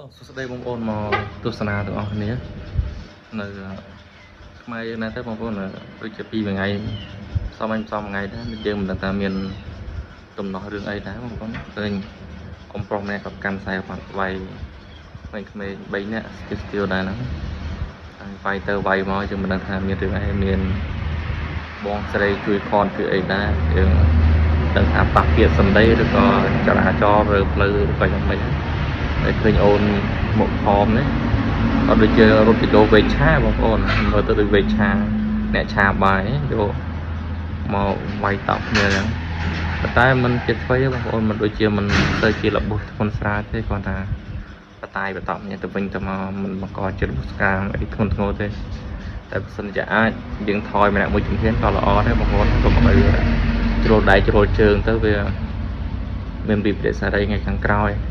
សួស្តីបងប្អូនមកទស្សនាទាំងអស់គ្នានៅខ្មែរយើងណាទៅបងប្អូនដូចជាពីរថ្ងៃសំអញសំថ្ងៃដែរយើងមិនដឹងថាមានទំនាស់រឿងអីដែរបងប្អូនឃើញអ៊ំប្រុសម្នាក់ក៏កាន់ខ្សែបាត់វាយក្មេងៗ3នាក់ស្ទីស្ទីលដែរហ្នឹងហើយវាយទៅវាយមកយើងមិនដឹងថាមានរឿងអីមានបងស្រីជួយខនគឺអីដែរយើងដឹងថាប៉ះពាក្យសម្ដីឬក៏ចរាចរណ៍ឬផ្លូវឬក៏យ៉ាងម៉េច តែឃើញអូនមុខខំនេះអត់ដូចជារត់ទៅយកវែកឆាបងប្អូនមើលទៅដូចវែកឆាអ្នកឆាបាយយកមកវាយតប់គ្នាហ្នឹងប៉ុន្តែมันជាអ្វីទេបងប្អូនមិនដូចជាមិនទៅជារបួសធ្ងន់ស្រាលទេគ្រាន់តែបតាយបតប់គ្នាទៅវិញទៅមកមិនបង្កជារបួសស្កាងអីធ្ងន់ធ្ងរទេតែបើសិនជាអាចយើងថយម្នាក់មួយជំហានក៏ល្អដែរបងប្អូនកុំឲ្យវាជ្រុលដៃជ្រុលជើងទៅវាមានវិបត្តិសារីថ្ងៃខាងក្រោយ។